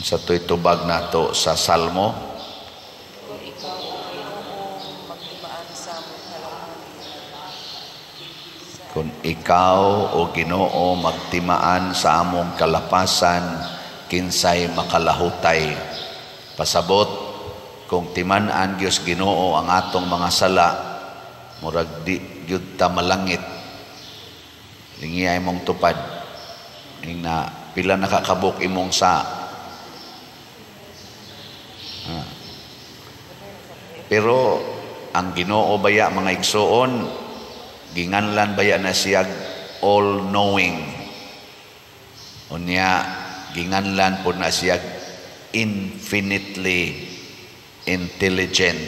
Sa to'y tubag nato sa Salmo. Kung ikaw, O Ginoo, magtimaan sa among kalapasan. Kung ikaw, o Ginoo, magtimaan sa among kalapasan, kinsay makalahutay? Pasabot, kung timan-an gyud Ginoo ang atong mga sala, murag di gyud ta malangit. Lingiya imong tupad. Ing na pila nakakabuk imong sa. Ah. Pero ang Ginoo baya, mga igsuon, ginganlan baya na siya all-knowing. Unya ginganlan po na siya infinitely intelligent.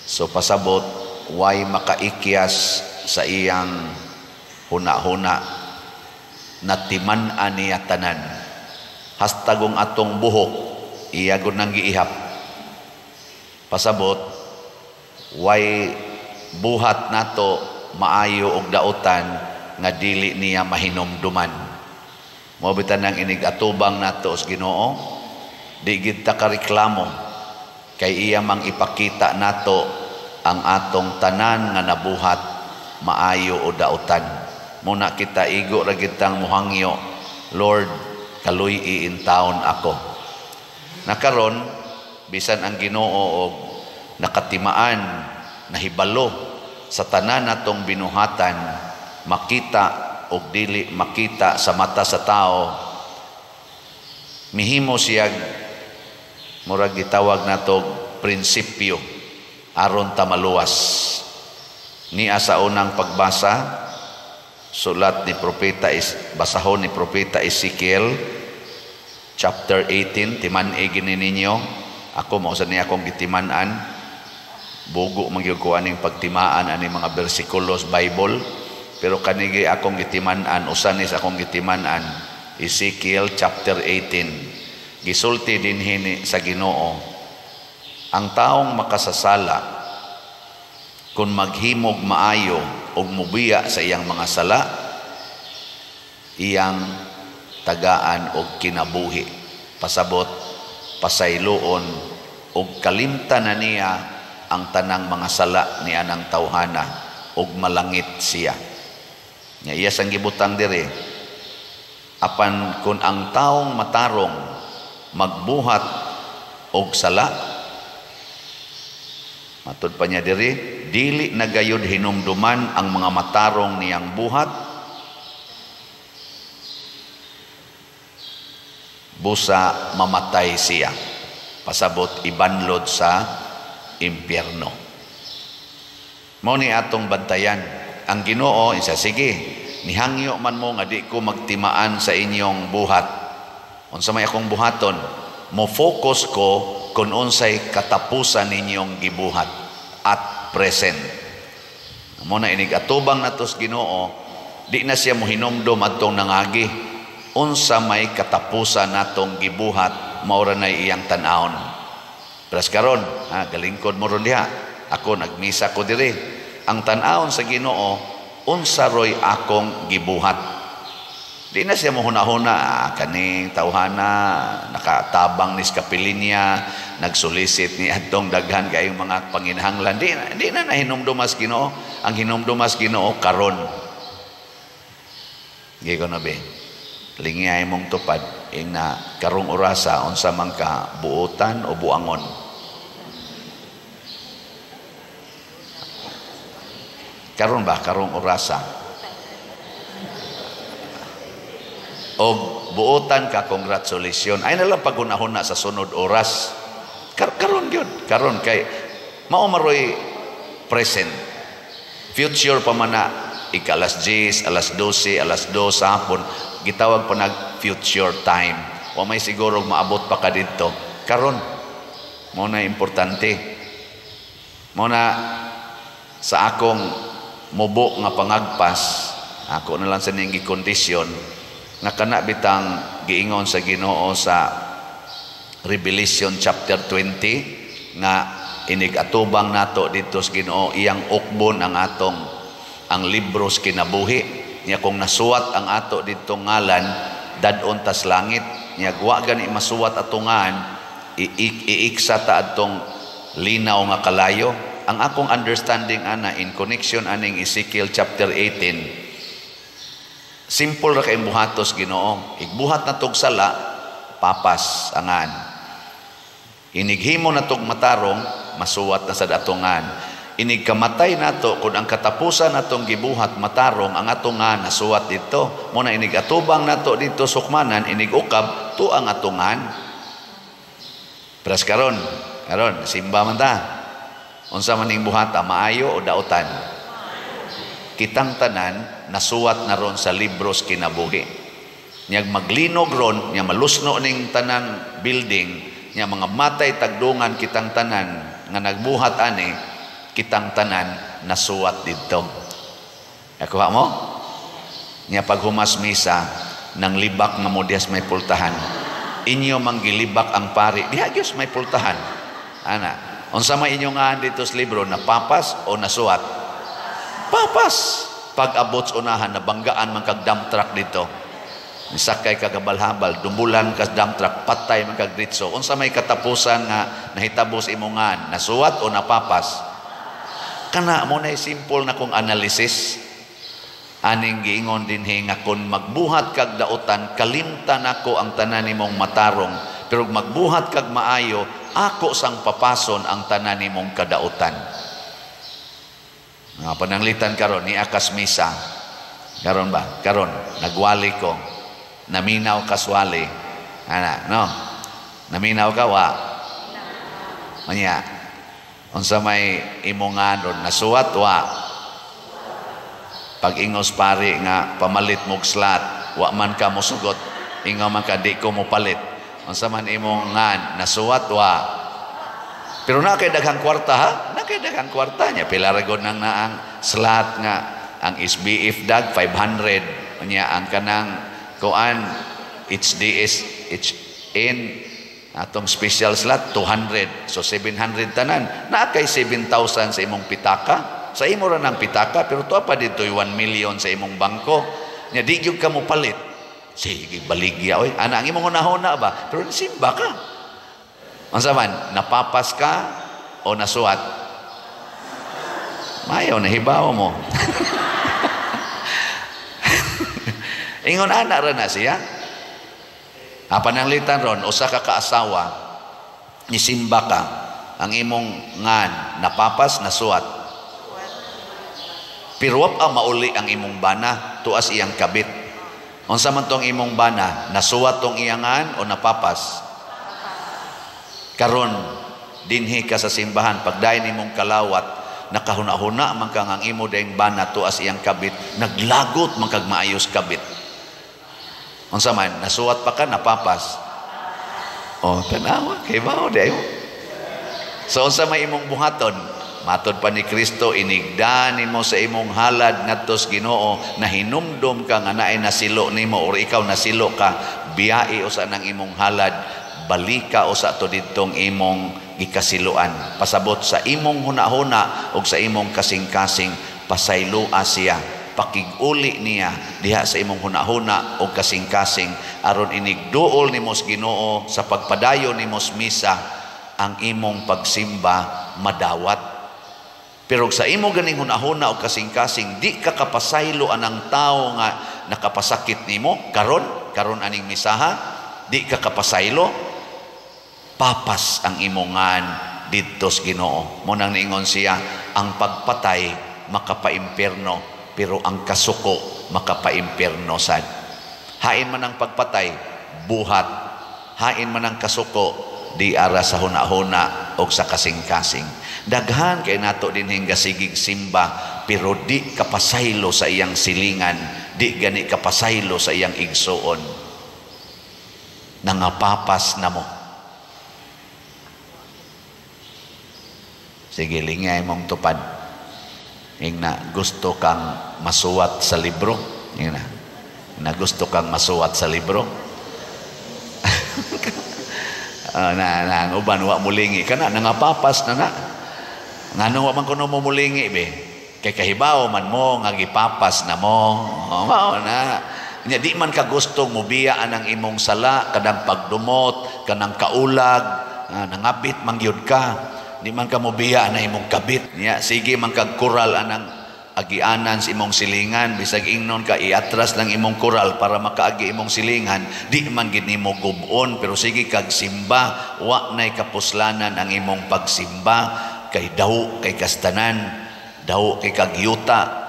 So pasabot, way makaikyas sa iyang huna-huna, natiman-an niya tanan. Hastagong atong buhok, iya gud nang giihap. Pasabot, way buhat nato, maayo og dautan, nga dili niya mahinumduman. Mao bitan ang inig atubang nato sa Ginoo, di gid ta kareklamo kay iya mang ipakita nato ang atong tanan nga nabuhat, maayo o dautan. Muna kita igo ra gid tang muhangyo, "Lord, kaluy-i intawon ako." Nakaron bisan ang Ginoo og nakatimaan, nahibalo sa tanan natong binuhatan, makita og dili makita sa mata sa tao, mihimo siya murag gitawag nato prinsipyo aron ta maluwas. Niya sa unang pagbasa, sulat ni propeta is basahon ni Propeta Ezekiel chapter 18. Timan-i gini ninyo. Ako, mao sa niya akong gitiman-an. Bugo man gyud ko aning pagtimaan ani mga bersikulos Bible, pero kanigi akong gitiman-an, usa ni sa akong gitiman-an. Ezekiel chapter 18, gisulti dinhi sa Ginoo: ang taong makasasala, kung maghimog maayo og mubiya sa iyang mga sala, iyang tagaan og kinabuhi. Pasabot, pasayloon og kalimtan na niya ang tanang mga sala ni anang tawhana og malangit siya. Nya iya sang gibutang diri, apan kun ang taong matarong magbuhat og sala, matud pa niya diri, dili na gayud hinumduman ang mga matarong niyang buhat, busa mamatay siya. Pasabot, ibanlod sa impyerno. Mao ni atong bantayan. Ang Ginoo isa, sige, nihangyo man mo nga di ko magtimaan sa inyong buhat. Unsa may akong buhaton? Mo focus ko kung unsay katapusan ninyong gibuhat at present. Mo na inig atubang natos Ginoo, di na siya mohinumdom adtong nangagi. Unsa may katapusan natong gibuhat, mao ra nay iyang tan-awon. Pras karon, ha, galingkod mo ron diha. Ako nagmisa ko diri. Ang tan-awon sa Ginoo, unsa roy akong gibuhat. Di na siya mohuna-huna, kaning tawhana nakatabang ni sa kapilinya, nagsulisit ni adtong daghan kayong mga panginahanglan. Di na nahinumdumas Ginoo. Ang hinumdumas Ginoo karon. Gigo na be. Lingiyay mong tupad ing na karong orasa, unsa man ka, buotan o buangon? Karon ba, karong orasa? O buotan ka, congratulations. Ay na lang pagunahon na sa sunod oras. Karon yun. Karon kay mao maroy present. Future pa man na ika alas 10, alas 12, alas 2 sa hapon, gitawag pa nag future time. Wa may siguro maabot pa ka didto. Karon mao na importante. Mao na sa akong mubo nga pangagpas, ako na lang sa ning gikondisyon nga kana bitang giingon sa Ginoo sa Revelation chapter 20 nga inig atubang nato didto sa Ginoo, iyang ukbon ang atong ang libros kinabuhi niya. Kung nasuwat ang ato didto ngalan, dad-on tas langit. Nya wa gani masuwat atungan, iiksa ta adtong linaw nga kalayo. Ang akong understanding ana in connection aning Ezekiel chapter 18, simple ra kay buhatos Ginoo. Igbuhat na tog sala, papas angan. Inighimo na tog matarong, masuwat na sa datungan. Inig kamatay nato, kung ang katapusan natong gibuhat matarong, ang atungan nasuwat dito. Muna inig atubang nato dito sukmanan, inig ukab, to ang atungan. Pras karon, karon simba man ta. Unsa man ning buhata, maayo o dautan? Kitang tanan nasuwat na ron sa libros kinabuhi. Nyag maglinog ron, nya malusno ning tanang building, nya mga matay tagdungan kitang tanan nga nagbuhat ani, kitang tanan nasuwat didto. Nakuha mo? Nya paghumas misa nang libak nga mo dihas may pultahan. Inyo manggilibak ang pari, diha gyud may pultahan. Ana, unsa may inyo nga dito sa libro, napapas o nasuwat? Papas. Pag abot sa unahan, nabanggaan man kag dump truck dito. Nisakay ka kabalhabal, dumbulan ka dump truck, patay man kag ditso. Unsa may katapusan nga nahitabos imongan, nasuwat o napapas? Kana mo na simple na kong analysis. Aning giingon dinhi nga kun magbuhat kag dautan, kalimtan ako ang tanan nimong matarong, pero magbuhat kag maayo, ako sang papason ang tanan nimong kadautan. Nga pananglitan karon ni akas misa. Karon ba? Karon nagwali ko. Naminaw kaswali. Ana, no? Naminaw ka wa? Manya. Unsa may imongan ron nasuwat wa? Pag ingos pari nga pamalit mog slat, wa man ka mosugot, ingaw man ka di ko mopalit. Unsa man imong ngan nasuwat wa? Pero na kay daghang kwarta ha? Na kay daghang kwarta nya pila ra gud nang naang slat nga ang SBF dag 500 nya ang kanang kuan HDS HN atong special slot 200, so 700 tanan. Na kay 7,000 sa imong pitaka. Sa imo ra nang pitaka, pero tuwa pa dito'y 1 million sa imong bangko. Nya di gyud ka mo palit. Sige, baligya oy. Ana ang imong hunahuna ba? Pero simba ka. Unsa man, napapas ka o nasuwat? Mayo, nahibaw mo. Ingon ana ra na siya. Pananglitan ron, usa ka kaasawa, nisimba ka, ang imong ngan, napapas, nasuwat. Pero wap ang mauli ang imong bana, tuas iyang kabit. Unsa man tong imong bana, nasuwat tong iyangan o napapas? Karon dinhi ka sa simbahan, pagdayon imong kalawat, nakahuna-huna man kang ang imo daing bana tuas iyang kabit, naglagot man kag maayos kabit. Unsa man, nasuwat pa ka, napapas? O, tanawa, kay bao di mo. So unsa may imong buhaton? Matod pa ni Kristo, inigda nimo sa imong halad ngadto sa Ginoo, nahinumdom ka nga naay nasilo nimo or ikaw nasilo ka, biyai usa nang imong halad, balika usa to didtong imong gikasiloan. Pasabot sa imong hunahuna og sa imong kasing-kasing, pasayloa siya, pakig-uli niya diha sa imong hunahuna og kasing-kasing, aron inigduol nimo sa Ginoo sa pagpadayon nimo sa misa, ang imong pagsimba madawat. Pero sa imo ganing hunahuna o kasing-kasing, di ka kapasaylo anang tao nga nakapasakit nimo karon, karon aning misaha, di ka kapasaylo, papas ang imongan didto sa Ginoo. Mo nang niingon siya, ang pagpatay makapaimpierno, pero ang kasuko makapaimpierno sad. Hain man ang pagpatay, buhat. Hain man ang kasuko, di ara sa hunahuna o sa kasing-kasing. Daghan kay nato dinhing gasigig simba, pero di kapasaylo sa iyang silingan, di gani kapasaylo sa iyang igsuon. Nangapapas na mo. Sige, lingay mong tupad. Ingna, gusto kang masuwat sa libro. Ingna, na gusto kang masuwat sa libro. Na ang uban wa mulingi kana nangapapas na na. Ngano wa man kuno mo mulingi be? Kay kahibaw man mo nga gipapas na mo. Oh, mao na. Nya di man ka gustong mobiya ang imong sala, kanang pagdumot, kanang kaulag, nangabit man gyud ka. Di man ka mobiya na imong kabit. Nya sige man kag kural anang agianan sa imong silingan, bisag ingnon ka iatras lang imong kural para makaagi imong silingan, di man gid nimo gub-on, pero sige kag simba, wa nay kapuslanan ang imong pagsimba kay daw kay kastanan, daw kay kag yuta.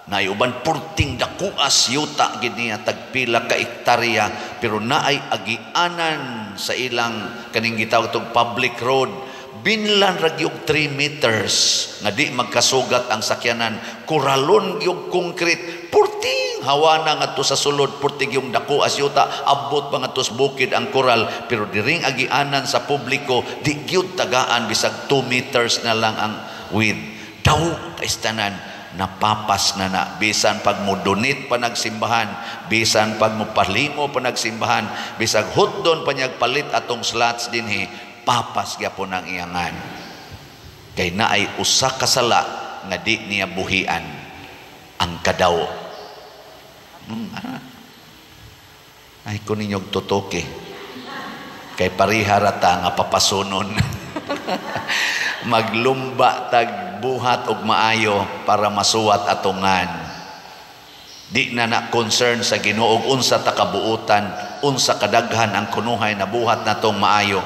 Naay uban purting dakuas yuta gid niya, tagpila ka ektarya, pero naay agianan sa ilang kaning gitawag tong public road, binlan ra gyud 3 meters nga di magkasugat ang sakyanan, kuralon gyud concrete, purting hawana ngadto sa sulod, purting yung dakuas yuta, abot pa ngadto sa bukid ang kural, pero diring agianan sa publiko di gyud tagaan bisag 2 meters na lang ang width. Daw kaistanan, napapas na na, bisan pag mo-donate pa nagsimbahan, bisan pag mopalimo pa nagsimbahan, bisag hotdon pa niyag palit atong slots dinhi, papas gyapon ang iyangan. Kay naay usa ka sala nga di niya buhian, ang kadaw. Ay ko ninyog tutoke. Kay pareha ra ta nga papasunon. Maglumba tag buhat og maayo para masuwat atongan. Di na na concern sa Ginoo unsa ta kabuutan, unsa kadaghan ang kunuhay na buhat natong maayo.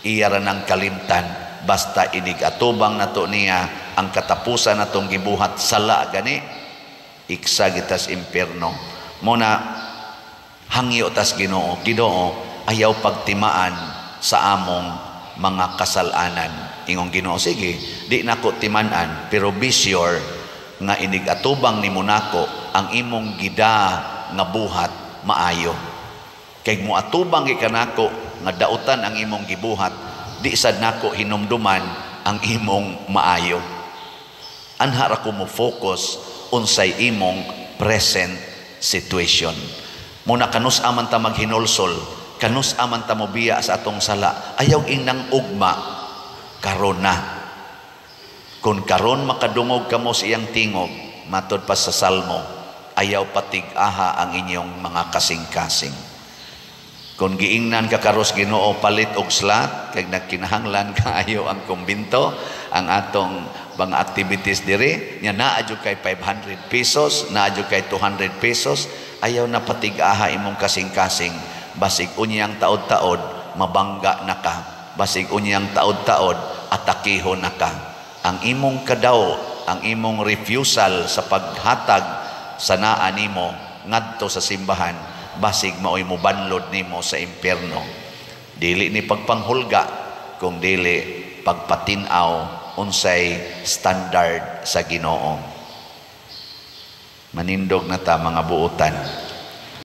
Iya ra nang kalimtan, basta inig atubang nato niya ang katapusan natong gibuhat sala gani, iksa gitas impierno. Muna hangyo tas Ginoo, Ginoo, ayaw pagtimaan sa among mga kasalanan. Ingong Ginoo, sige, di nako timan-an, pero be sure nga inig atubang nimo nako ang imong gida nga buhat maayo. Kay mo atubang gikanako nga dautan ang imong gibuhat, di sad nako hinumduman ang imong maayo. Anha ra ko mo focus unsay imong present situation. Muna kanus aman ta maghinulsol, kanus aman ta mobiya sa atong sala, ayaw inang ugma karon na. Kung karon makadungog kamo sa iyang tingog, matod pa sa Salmo, ayaw patig-aha ang inyong mga kasing-kasing. Kung giingnan ka karos Ginoo palit og slot, kay nagkinahanglan kaayo ang kumbinto, ang atong mga activities diri, nya naa jud kay 500 pesos, naa jud kay 200 pesos, ayaw na patig-aha imong kasing-kasing. Basig unyang taod-taod, mabangga na ka. Basig unyang taod-taod, atakihon na ka. Ang imong kadaw, ang imong refusal sa paghatag sa naa nimo ngadto sa simbahan, basig maoy mobanlod nimo sa impierno. Dili ni pagpanghulga, kung dili pagpatin-aw unsay standard sa Ginoo. Manindog na ta, mga buutan.